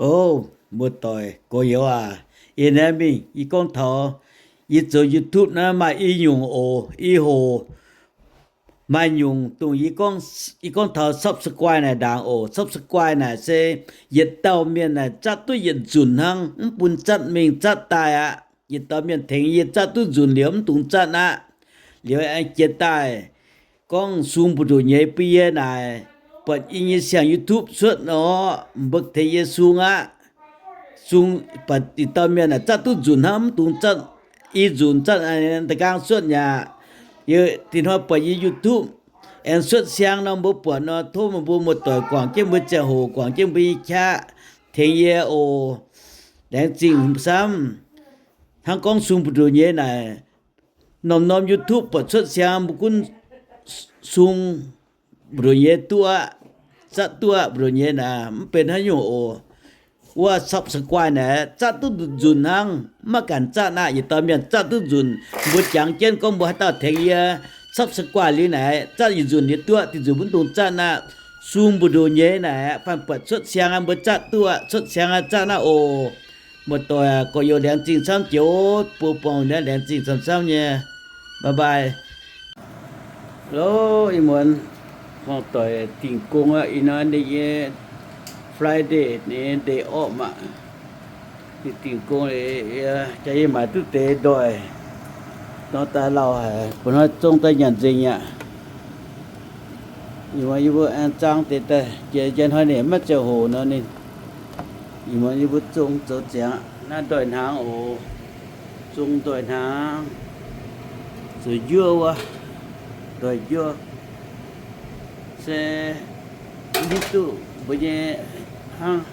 O, muoz-doic gorx-youz aac, yie naaiv mingh, yie gorngv taux yie zoux YouTube naaiv maaih i nyungc oc, i hoc maaih nyungc dongh yie gorngv, yie gorngv taux subscribe naaic ndaangc oc. Subscribe naaic se yietc dauh mienh naaic zatv duqv yietc nzunc hnangv, mv bun zatv mingh zatv daaih aqv. Yietc dauh mienh tengx yie zatv duqv nzunc liuz mv dungx zatv aqv. Liuz aengx jiex daaih gorngv sung mbu'ndongx nyei bun yie naaic, buatc yie nyei siang YouTube cuotv nor, mbuo tengx yie sung aqv. Sung, buatc yietc dauh mienh naaic zatv duqv nzunc hnangv, mv dungx zatv i nzunc, zatv da'nqaang cuotv nyei aqv. Yie, dinh hnoi buatc yie YouTube aengx cuotv siang nor, mbuo buatc nor, tov meih mbuo muoz-doic guangc jienv mbuo ziangh hoc, guangc jienv mbuo nyei qaqv tengx yie oc. Laengz zingh samv. Hnangv gorngv sung mbu'ndongx nyei naaic, norm-norm YouTube buatc cuotv siang mbuo gunv sung mbu'ndongx nyei duqv aqv, zatv duqv aqv. Mbu'ndongx nyei naaic mv benx haaix nyungc oc. Wuov subscribe naaic zatv duqv nzunc hnangv, mv maaih ganh zatv aqv. Yietc dauh mienh zatv duqv nzunc, mbuo jangx jienv gorngv mbuo haaix dauh tengx yie subscribe liuz naaic, zatv yietc nzunc liuz duqv, dinh nzunc mv dungx zatv aqv. Sung mbu'ndongx nyei naaic, fanh buatc cuotv siang aqv, mbuo zatv duqv aqv, cuotv siang aqv, zatv aqv oc. Muoz-doic aac, gorx-youz, laengz zingh camv jiex oc, buo buangh naaiv laengz zingh camv-camv nyei. Bye bye. Lo, ih muonz hmuangv doic dingh gong aqv. Ih hnoi ninh nyei Friday, ninh nyei day off aqv. Ninh dingh gong, jaax yie maaiz duqv deix ndoih, nor daaih lauh haic, bun hnoi zong daaih nyanc nzengc aqv. Ih muonz yie mbuo aengx zaang deix daaih, jiex njang hnoi ninh maiv ziangh hoc nor ninh, ih muonz yie mbuo zong zoux ziangx naaiv ndoih hnaangx oc. Zong ndoih hnaangx, zoux njuov wuov, ndoih njuov. Se mv hiuv duqv mbuo nyei hnangv,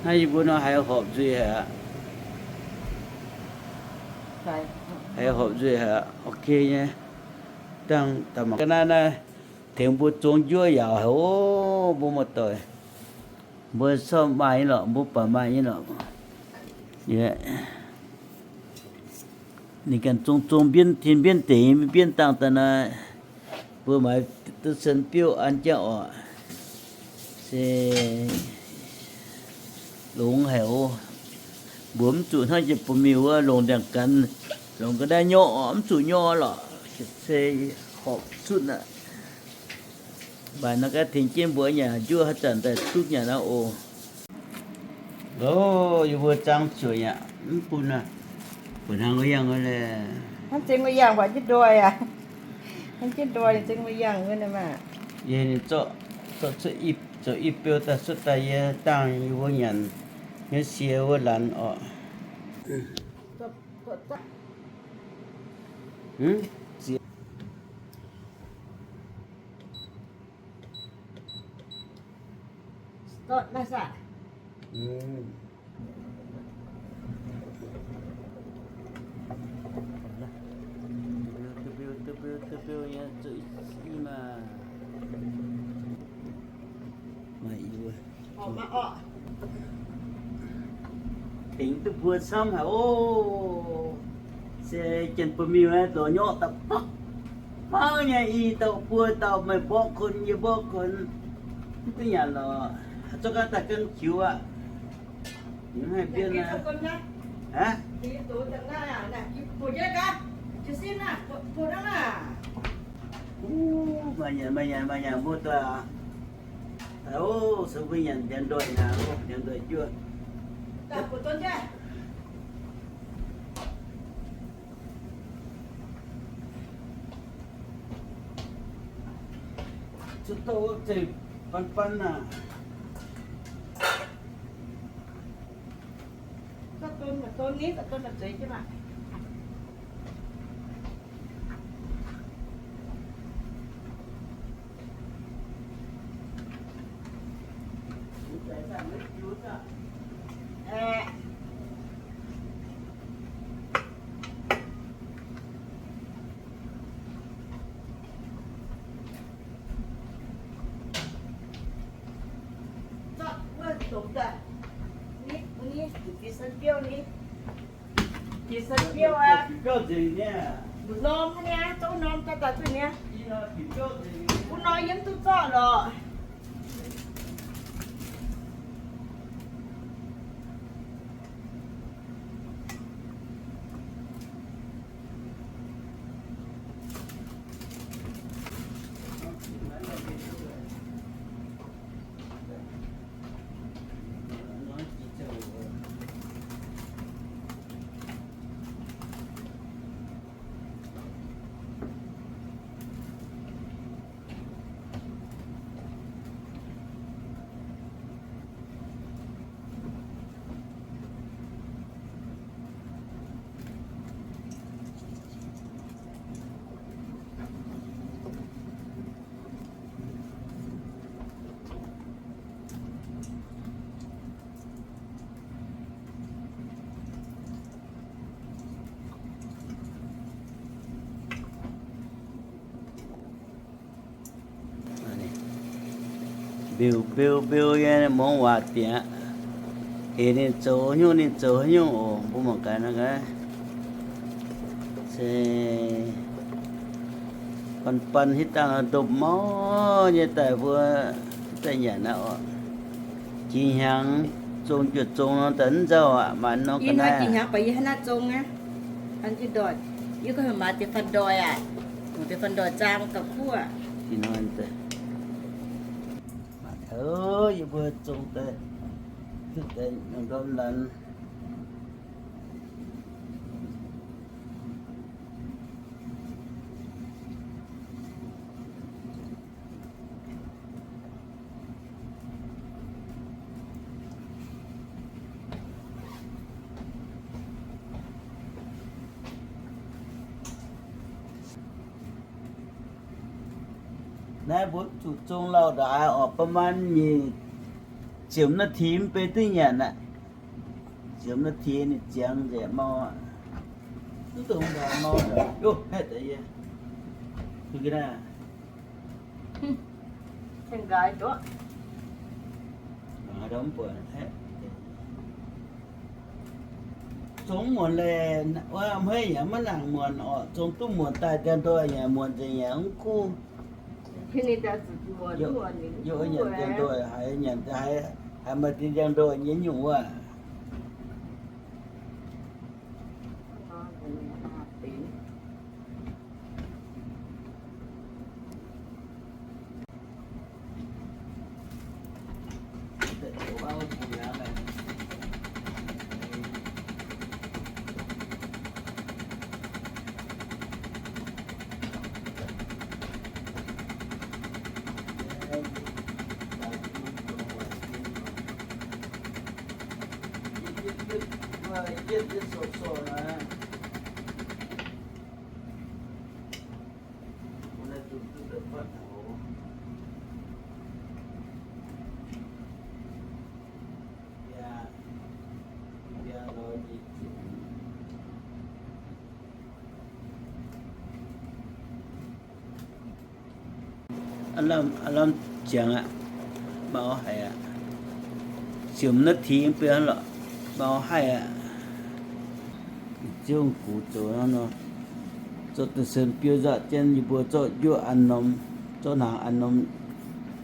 hnangv yie mbuo nor haiz horpc nzuih haic aqv. Haiz horpc nzuih haic aqv. Ok nyei. Dangh daaih mangc ga'naaiv naaiv tengx mbuo zong njuov yaauc haic oc, mbuo muoz-doic. Mbuo corc maaih nyei lorqc, mbuo baac maaih nyei lorqc. Ninh ganh zong zong mbienv tin mbienv deic, mbienv dangh daaih naaiv, mbuo maaiz duqv sen biouv an jienv oc. Se longx haic oc. Mbuox mv zuqc hnangv jiex bun miuc wuov longc ndiangx-gaanx, longc ga'naaiv nyorqv oc, mv zuqc nyorqv lorqc. Se horpc zunv aqv. Mv baac naaiv gaax tengx jienv mbuo nyanc njuov haaix zanc daaih duqv nyanc aqv oc. Lo, yie mbuo zaang zueiz aqv, mv bun aqv. Mbuo hnangv wuov yangh wuov le. Hnangv zengx wuov yangh, mbuo jienv ndoih aqv. Hnangv jienv ndoih, zengx wuov yangh wuov naaiv maah. Yie ninh zorqv, zorqv cuotv i, zoux i beu daaih cuotv daaih yie dangh yie mbuo nyanc nyei sie wuov lanz oc. Tengx duqv buo camv haic oc. Se jien buo miuc lorz nyorqv daaih bakv. Mangv nyei i dauh buo dauh meih mborqv kuonx, yie mborqv kuonx, mv duqv nyanc lorqc. Zorqv ga'naaiv daaih gan jiux aqv. Mv haih mbienv aqv. Aqv? Maaih nyanc, maaih nyanc, maaih nyanc, mbuo doic aac. Daaih oc, se mbuo nyanc ndiangx ndoih hnaangx oc, ndiangx ndoih njuov. Zuqc douh zeiv ban ban aac. Zorqv wuov domh daaih. Ni, ni, jiez sen biouv ni. Jiez sen biouv aqv. Mbu'ndongx norm nyei, zouv norm daaih daaih zuqc nyei. Wuov norm yie mv duqv zorqv lorqc. Mbiouh mbiouh mbiouh nyei mungz waac diex aqv. Eix ninh zoux haaix nyungc ninh zoux haaix nyungc oc, mbuo mangc gaax naaiv gaax. Se ban ban hitv dangh ndomh mauv nyei daaih mbuo daaih nyanc aqv oc. Jiex hnyangx zong juoqc zong nor daaih mv nzauh aqv, maanc nor ga'naaiv. Jiex hnyangx baac yie hnangv naaiv zong aqv. An jienv ndoih, yie gorngv heuc maaz deix fan ndoih aqv. Deix fan ndoih zaang gauh kuv aqv. Maanc taux yie mbuo zong daaih, duqv daaih norm-norm lanz. Naaiv mbuo zuqc zong lauh ndaix oc, ba'maanh nyic ziepc นาที mv bei duqv nyanc aqv. Ziepc นาที ninh ziangx nzengc mau aqv. Mv dungx ndaix mau, yov, haeqv deix yie. Ninh ga'naaiv zong muonc leiz, wuov hmeiv yaac maiv nangc muonc oc. Zong duqv muonc daaih ndiangx-ndoih yaac muonc nzengc yaac mv kuv. Yaac nyanc ndiangx-ndoih haiz nyanc haiz maaih deix ndiangx-ndoih nyei nyungc wuov. Aav lamh, aav lamh ziangx aqv. Mau haic aqv. Ziouc นาที mv bei hnangv lorqc. Mau haic aqv. Ziouv gux zoux hnangv nor, zoux da'sen biouv nzaqc jienv yie mbuo zorqv njuov an norm, zorqv hnaangx an norm,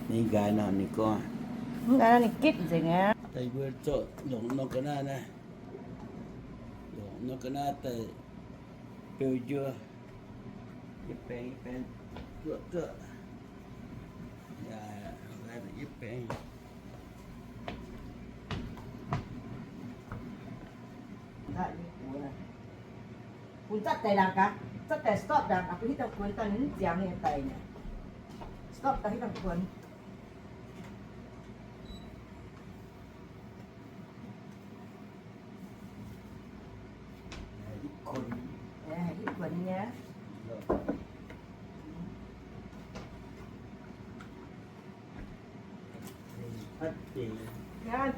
ninh nqaaix nor ninh gorngv, ninh gitv nzengc aqv. Daaih yie mbuo zorqv longc norm ga'naaiv naaiv, longc norm ga'naaiv daaih beu njuov, yietc baengx yietc baengx zuoqv zuoqv. Yaac yietc baengx. Bun zatv daaih ndaangc gaax, zatv daaih stop ndaangc, bun hitv dangh kuonx daaih ninh mv ziangx nyei daic mi'aqv. Stop daaih hitv dangh kuonx. Hitv kuonx nyei.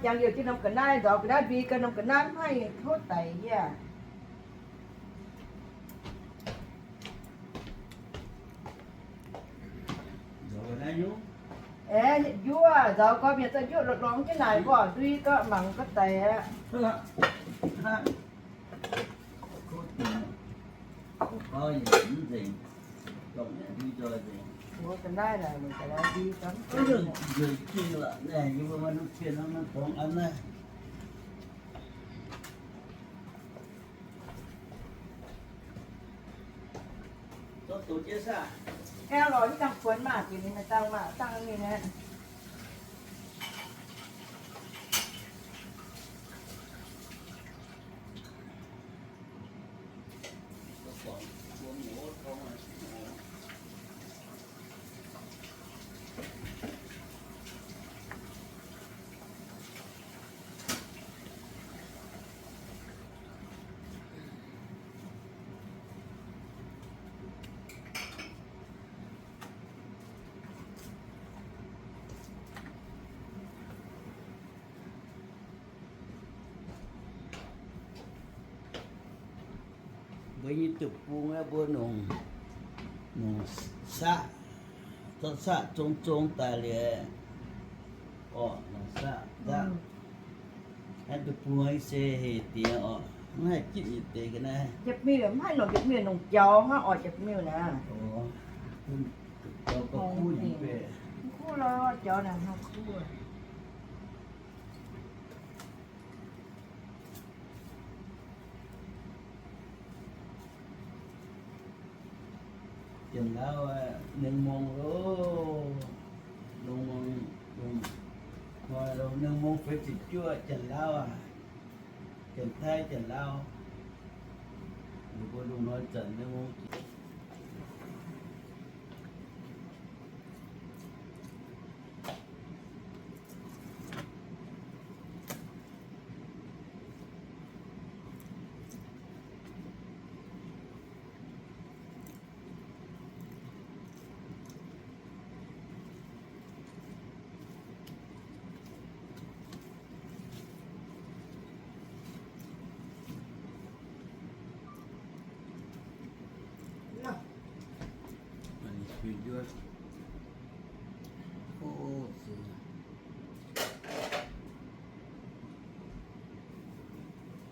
Jangx liouh jienv norm ga'naaiv nzorx ga'naaiv mbi gau, norm ga'naaiv mv haih tov daic yie. Aeqv, njuov nzaux gormx mienh zorqv njuov lorz lorngx jienv naaic mborqv ndui gau, mangc gau daic aqv. Aengx lorz hitv dangh kuonx maah, jiex ninh dangh maah, dangh ninh aqv. Mbuo nyei deic-bung aeqv, mbuo nongc, nongc saqv, zorqv saqv zong zong daaih liuz, Orqc, longc saqv nzaqv. Naaiv duqv buo se heh diex orqc, mv haih jipv yietc deix ga'naaiv. Jiex miuh, mv haih longc jiex miuh, longc jaux hnangv orqc, jiex miuh naaiv. Jaux gauh kuv nyei. Kuv lorqc, jaux naaic hnangv kuv. Janx-Lauv, ninh mong loh, longx mong, hnoi ninh mong feix ziepc juoqv, Janx-Lauv aac, Janx-Taiv, Janx-Lauv, ninh mbuo lungh hnoi zanc ninh mong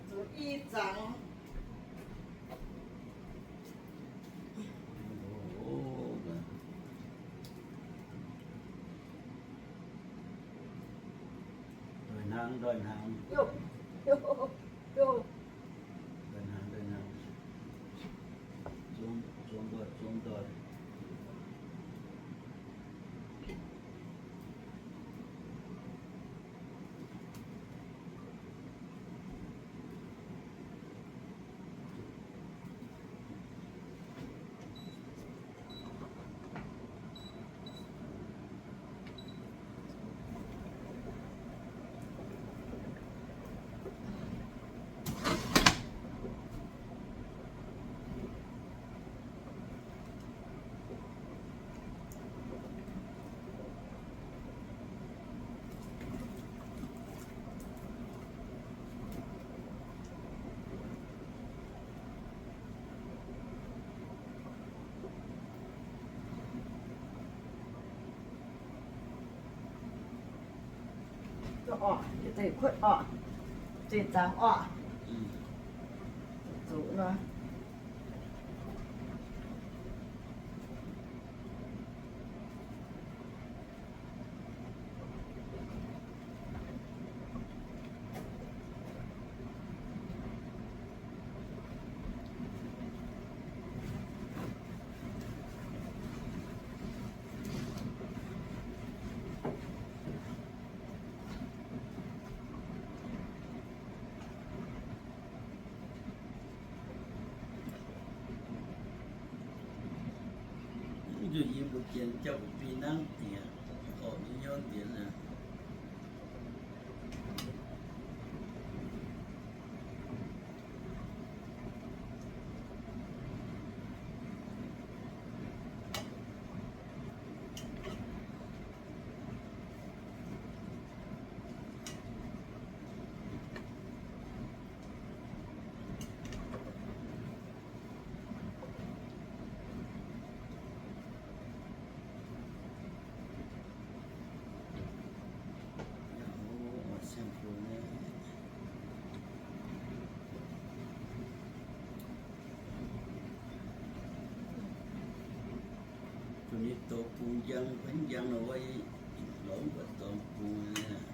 Zuqc i zangx. Ndoih hnangv, ndoih hnangv. Ndoih hnangv, ndoih hnangv. Zong ndoih, zong ndoih. Orqc, deix kuotv orqc, deix zangx orqc. Zuqc nor. Mv nzunc yie mbuo janx jauv mbuo fih hnangv diex, orqc nyei hnyouv diex naaic. Zuqc ninh dorngx bung njang, bun njang nor wuov, lorz mv buatc dorngx bung aqv.